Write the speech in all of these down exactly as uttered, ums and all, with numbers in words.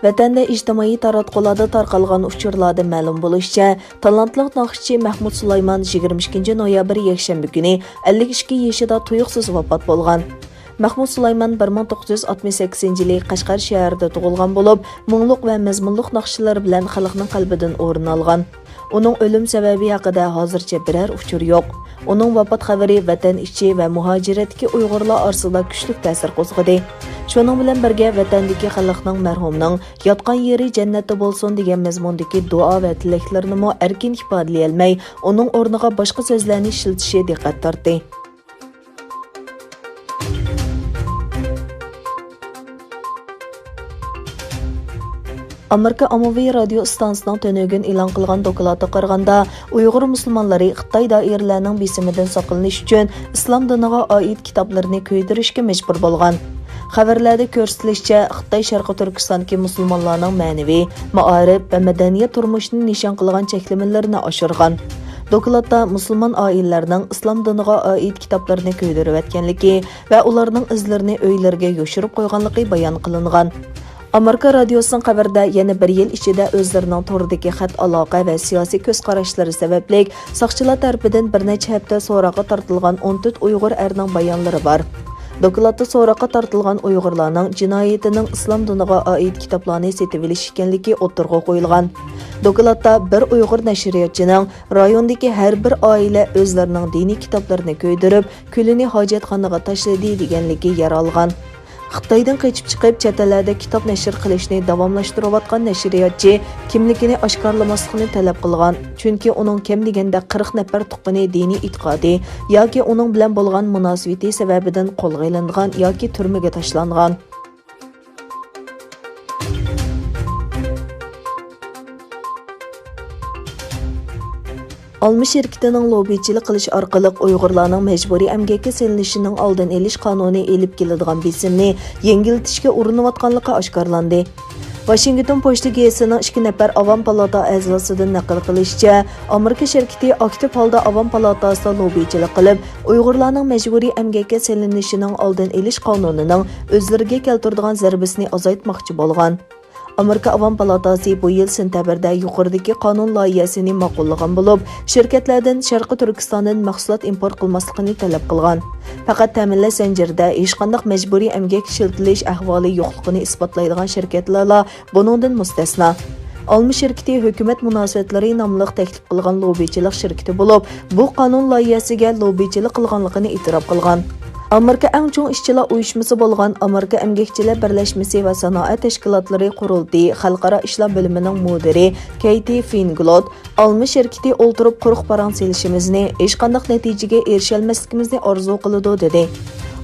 ۋەتەندە ئىجتىمائىي تاراتقۇلاردا تارقالغان ئۇچۇرلاردىن مەلۇم بولۇشىچە، تالانتلىق ناخشىچى مەھمۇت سۇلايمان يىگىرمە ئىككىنچى نويابىر يەكشەنبە كۈنى ئەللىك ئىككى يېشىدا تۇيۇقسىز ۋاپات بولغان. مەھمۇت سۇلايمان بىر مىڭ توققۇز يۈز ئاتمىش سەككىزىنچى يىلى قەشقەر شەھىرىدە تۇغۇلغان بولۇپ، مۇڭلۇق ۋە مەزمۇنلۇق ناخشىلىرى بىلەن خەلقنىڭ قەلبىدىن ئورۇن ئالغان. ئۇنىڭ ئۆلۈم سەۋەبى ھەققىدە ھازىرچە بىرەر ئۇچۇر يوق. ئۇنىڭ ۋاپات خەۋىرى ۋەتەن ئىچى ۋە مۇھاجىرەتتىكى ئۇيغۇرلار ئارىسىدا كۈچلۈك تەسىر قوزغىدى. شۇنىڭ بىلەن بىرگە، ۋەتەندىكى خەلقنىڭ مەرھۇمنىڭ ياتقان يېرى جەننەتتە بولسۇن دېگەن مەزمۇندىكى دۇئا ۋە تىلەكلىرىنىمۇ ئەركىن ئىپادىلىيەلمەي، ئۇنىڭ ئورنىغا باشقا سۆزلەرنى ئىشلىتىشى دىققەت تارتتى. ئامېرىكا ئاممىۋى رادىيو ئىستانسىسىنىڭ تۈنۈگۈن ئېلان قىلغان دوكلاتىغا قارىغاندا، ئۇيغۇر مۇسۇلمانلىرى خىتاي دائىرىلەرنىڭ بېسىمىدىن ساقلىنىش ئۈچۈن ئىسلام دىنىغا ئائىت كىتابلىرىنى كۆيدۈرۈشكە مەجبۇر بولغان. خەۋەرلەردە كۆرسىتىلىشىچە، خىتاي شەرقىي تۈركىستاندىكى مۇسۇلمانلارنىڭ مەنىۋى، مائارىپ ۋە مەدەنىيەت تۇرمۇشىنى نىشان قىلغان چەكلىمىلىرىنى ئاشۇرغان. دوكلاتتا مۇسۇلمان ئائىلىلەرنىڭ ئىسلام دىنىغا ئائىت كىتابلىرىنى كۆيدۈرۈۋەتكەنلىكى ۋە ئۇلارنىڭ ئىزلىرىنى ئۆيلىرىگە يوشۇرۇپ قويغانلىقى بايان قىلىنغان. ئامېرىكا رادىيوسىنىڭ خەۋىرىدە، يەنە بىر يىل ئىچىدە ئۆزلىرىنىڭ توردىكى خەت ئالاقە ۋە سىياسىي كۆز قاراشلىرى سەۋەبلىك ساقچىلار تەرىپىدىن بىر نەچچە ھەپتە سوراققا تارتىلغان ئون تۆت ئۇيغۇر ئەرنىڭ بايانلىرى بار. دوكلاتتا سوراققا تارتىلغان ئۇيغۇرلارنىڭ جىنايىتىنىڭ ئىسلام دىنىغا ئائىت كىتابلارنى سېتىۋېلىش ئىكەنلىكى ئوتتۇرىغا قويۇلغان. دوكلاتتا بىر ئۇيغۇر نەشرىياتچىنىڭ رايوندىكى ھەر بىر ئائىلە ئۆزلىرىنىڭ دىنىي كىتابلىرىنى كۆيدۈرۈپ، كۈلىنى ھاجەتخانىغا تاشلىدى دېگەنلىكى يەر ئالغان. خىتايدىن قېچىپ چىقىپ، چەت ئەللەردە كىتاب نەشر قىلىشنى داۋاملاشتۇرۇۋاتقان نەشرىياتچى كىملىكىنى ئاشكارىلىماسلىقنى تەلەپ قىلغان، چۈنكى ئۇنىڭ كەم دېگەندە قىرىق نەپەر تۇغقىنى دىنىي ئېتىقادى ياكى ئۇنىڭ بىلەن بولغان مۇناسىۋىتى سەۋەبىدىن قولغا ئېلىنغان ياكى تۈرمىگە تاشلانغان. ئالما شىركىتىنىڭ لوببىچىلىك قىلىش ئارقىلىق ئۇيغۇرلارنىڭ مەجبۇرىي ئەمگەككە سېلىنىشىنىڭ ئالدىنى ئېلىش قانۇنى ئېلىپ كېلىدىغان بېسىمنى يەڭگىللىتىشكە ئۇرۇنۇۋاتقانلىقى ئاشكارىلاندى. ۋاشىنگتون پوچتا گېزىتىنىڭ ئىككى نەپەر ئاۋام پالاتا ئەزاسىدىن نەقىل قىلىشىچە، ئامېرىكا شىركىتى ئاكتىپ ھالدا ئاۋام پالاتاسىدا لوببىچىلىك قىلىپ، ئۇيغۇرلارنىڭ مەجبۇرىي ئەمگەككە سېلىنىشىنىڭ ئالدىنى ئېلىش قانۇنىنىڭ ئۆزلىرىگە كەلتۈرىدىغان زەربىسىنى ئازايتماقچى بولغان. ئامېرىكا ئاۋام پالاتاسى بۇ يىل سېنتەبىردە يۇقىرىدىكى قانۇن لايىھەسىنى ماقۇللىغان بولۇپ، شىركەتلەردىن شەرقىي تۈركىستاندىن مەھسۇلات ئىمپورت قىلماسلىقىنى تەلەپ قىلغان. پەقەت تەمىنلەش زەنجىرىدە ھېچقانداق مەجبۇرىي ئەمگەك ئىشلىتىلىش ئەھۋالى يوقلۇقىنى ئىسپاتلايدىغان شىركەتلەرلا بۇنىڭدىن مۇستەسنا. ئالما شىركىتى ھۆكۈمەت مۇناسىۋەتلىرى ناملىق تەكلىپ قىلغان لوببىچىلىق شىركىتى بولۇپ، بۇ قانۇن لايىھەسىگە لوببىچىلىق قىلغانلىقىنى ئېتىراپ قىلغان. ئامېرىكا ئەڭ چوڭ ئىشچىلار ئۇيۇشمىسى بولغان ئامېرىكا ئەمگەكچىلەر بىرلەشمىسى ۋە سانائەت تەشكىلاتلىرى قۇرۇلتىيى خەلقئارا ئىشلار بۆلۈمىنىڭ مۇدىرى كەيتى فىنگلوت، ئالما شىركىتى ئولتۇرۇپ قۇرۇق پاراڭ سېلىشىمىزنى، ھېچقانداق نەتىجىگە ئېرىشەلمەسلىكىمىزنى ئارزۇ قىلىدۇ، دېدى.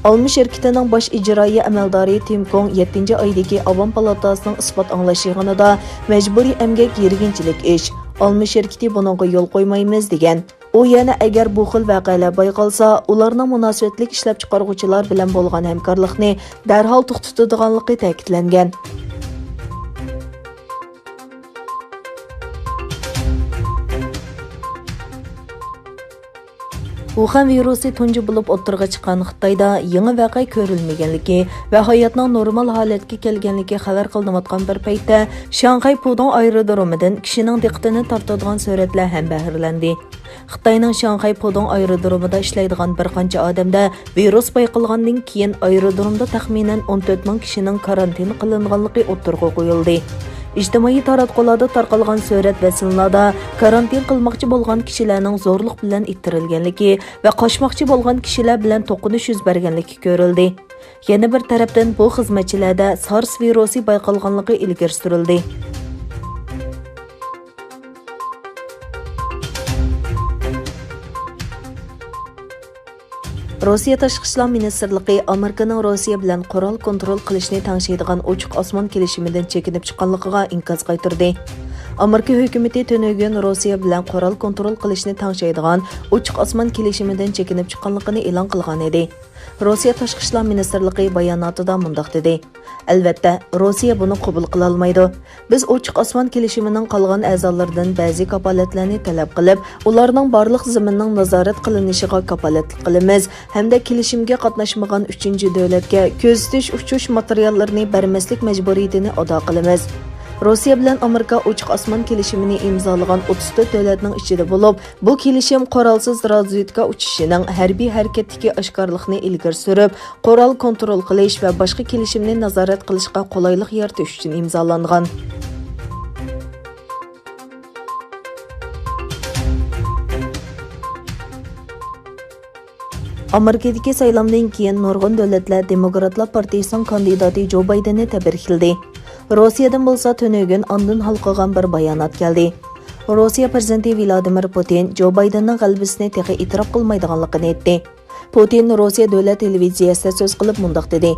ئالما شىركىتىنىڭ باش ئىجرائىيە ئەمەلدارى تىم كوڭ يەتتىنچى ئايدىكى ئاۋام پالاتاسىنىڭ ئىسپات ئاڭلاش يىغىنىدا، مەجبۇرىي ئەمگەك يىرگىنچىلىك ئىش، ئالما شىركىتى بۇنىڭغا يول قويمايمىز، دېگەن. ئۇ يەنە، ئەگەر بۇ خىل ۋەقەلەر بايقالسا، ئۇلارنىڭ مۇناسىۋەتلىك ئىشلەپچىقارغۇچىلار بىلەن بولغان ھەمكارلىقنى دەرھال توختىتىدىغانلىقى تەكىتلەنگەن. ۋۇخەن ۋىرۇسى تۇنجى بولۇپ ئوتتۇرىغا چىققان خىتايدا يېڭى ۋەقە كۆرۈلمىگەنلىكى ۋە ھاياتنىڭ نورمال ھالەتكە كەلگەنلىكى خەۋەر قىلىنىۋاتقان بىر پەيتتە، شاڭخەي پۇدۇڭ ئايرودرومىدىن كىشىنىڭ دىققىتىنى تارتىدىغان سۈرەتلەر ھەم بەھرىلەندى. خىتاينىڭ شاڭخەي پۇدۇڭ ئايرودرومىدا ئىشلەيدىغان بىر قانچە ئادەمدە ۋىرۇس بايقالغاندىن كېيىن، ئايرودرومدا تەخمىنەن ئون تۆت مىڭ كىشىنىڭ كارانتىن قىلىنغانلىقى ئوتتۇرىغا قويۇلدى. ئىجتىمائىي تاراتقۇلاردا تارقالغان سۈرەت ۋە سىنلاردا كارانتىن قىلماقچى بولغان كىشىلەرنىڭ زورلۇق بىلەن ئىتتىرىلگەنلىكى ۋە قاچماقچى بولغان كىشىلەر بىلەن توقۇنۇش يۈز بەرگەنلىكى كۆرۈلدى. يەنە بىر تەرەپتىن، بۇ خىزمەتچىلەردە سارس ۋىرۇسى بايقالغانلىقى ئىلگىرى سۈرۈلدى. روسىيە تاشقى ئىشلار مىنىستىرلىقى ئامېرىكىنىڭ روسىيە بىلەن قورال كونترول قىلىشنى تەڭشەيدىغان ئوچۇق ئاسمان كېلىشىمىدىن چېكىنىپ چىققانلىقىغا ئىنكاس قايتۇردى. ئامېرىكا ھۆكۈمىتى تۈنۈگۈن روسىيە بىلەن قورال كونترول قىلىشنى تەڭشەيدىغان ئوچۇق ئاسمان كېلىشىمىدىن چېكىنىپ چىققانلىقىنى ئېلان قىلغان ئىدى. روسىيە تاشقى ئىشلار مىنىستىرلىقى باياناتىدا مۇنداق دېدى: «ئەلۋەتتە، روسىيە بۇنى قوبۇل قىلالمايدۇ. بىز ئوچۇق ئاسمان كېلىشىمىنىڭ قالغان ئەزالىرىدىن بەزى كاپالەتلەرنى تەلەپ قىلىپ، ئۇلارنىڭ بارلىق زېمىننىڭ نازارەت قىلىنىشىغا كاپالەتلىك قىلىمىز ھەمدە كېلىشىمگە قاتناشمىغان ئۈچىنچى دۆلەتكە كۆزىتىش ئۇچۇش ماتېرىياللىرىنى بەرمەسلىك مەجبۇرىيىتىنى ئادا قىلىمىز.» روسىيە بىلەن ئامېرىكا ئوچۇق ئاسمان كېلىشىمىنى ئىمزالىغان ئوتتۇز تۆت دۆلەتنىڭ ئىچىدە بولۇپ، بۇ كېلىشىم قورالسىز رازۋېدكا ئۇچۇشىنىڭ ھەربىي ھەرىكەتتىكى ئاشكارىلىقنى ئىلگىرى سۈرۈپ، قورال كونترول قىلىش ۋە باشقا كېلىشىمنى نازارەت قىلىشقا قولايلىق يارىتىش ئۈچۈن ئىمزالانغان. ئامېرىكىدىكى سايلامدىن كېيىن نۇرغۇن دۆلەتلەر دېموكراتلار پارتىيىسىنىڭ كاندىداتى جو بايدېننى تەبرىكلىدى. روسىيەدىن بولسا تۈنۈگۈن ئاندىن ھالقىغان بىر بايانات كەلدى. روسىيە پىرېزىدېنتى ۋلادىمىر پۇتىن جو بايدېننىڭ غەلىبىسىنى تېخى ئېتىراپ قىلمايدىغانلىقىنى ئېيتتى. پۇتىن روسىيە دۆلەت تېلېۋىزىيەسىدە سۆز قىلىپ مۇنداق دېدى: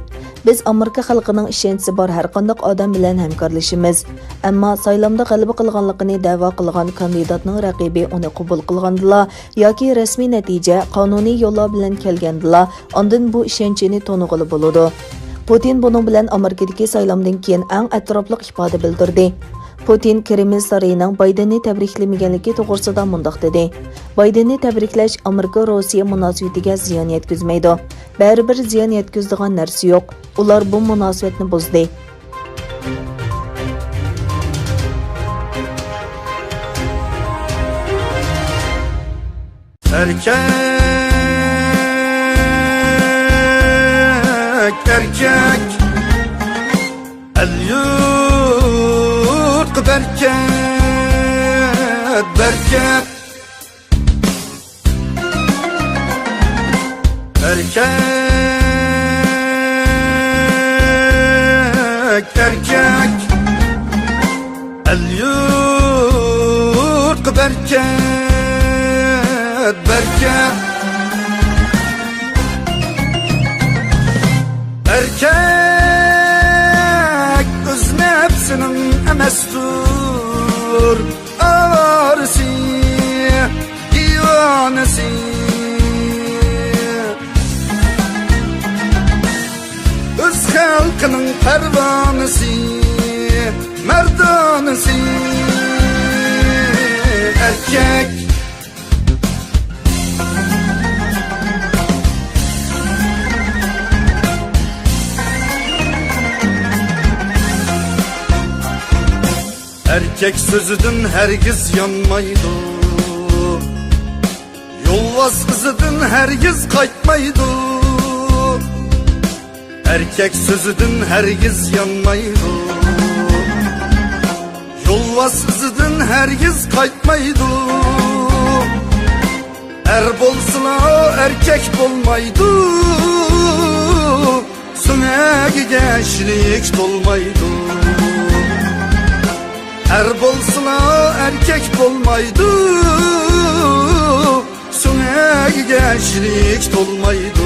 «بىز ئامېرىكا خەلقىنىڭ ئىشەنچىسى بار ھەرقانداق ئادەم بىلەن ھەمكارلىشىمىز. ئەمما سايلامدا غەلىبە قىلغانلىقىنى دەۋا قىلغان كاندىداتنىڭ رەقىبى ئۇنى قوبۇل قىلغاندىلا، ياكى رەسمىي نەتىجە قانۇنىي يوللار بىلەن كەلگەندىلا، ئاندىن بۇ ئىشەنچنى تونۇغىلى بولىدۇ.» پۇتىن بۇنىڭ بىلەن ئامېرىكىدىكى سايلامدىن كېيىن ئەڭ ئەتراپلىق ئىپادە بىلدۈردى. پۇتىن كرېمل سارىيىنىڭ بايدېننى تەبرىكلىمىگەنلىكى توغرىسىدا مۇنداق دېدى: «بايدېننى تەبرىكلەش ئامېرىكا روسىيە مۇناسىۋىتىگە زىيان يەتكۈزمەيدۇ. بەرىبىر زىيان يەتكۈزىدىغان نەرسە يوق. ئۇلار بۇ مۇناسىۋەتنى بۇزدى.» ئەركەك، ئەركەك، ئەل-يۇرتقا بەرىكەت، بەرىكەت. ئەركەك، ئەركەك، ئەل-يۇرتقا بەرىكەت، بەرىكەت. ئەركەك ئۆز نەپسىنىڭ ئەمەستۇر ئاۋارىسى، دىۋانىسى. ئۆز خەلقىنىڭ پەرۋانىسى، مەردانىسى، ئەركەك. ئەركەك سۆزىدىن ھەرگىز يانمايدۇ. يولۋاس ئىزىدىن ھەرگىز قايتمايدۇ. ئەركەك سۆزىدىن ھەرگىز يانمايدۇ. يولۋاس ئىزىدىن ھەرگىز قايتمايدۇ. ئەر بولسىلا ئەركەك بولمايدۇ. سۆڭەككە شىلىك تولمايدۇ. ئەر بولسىلا ئەركەك بولمايدۇ. سۆڭەككە شىلىك تولمايدۇ.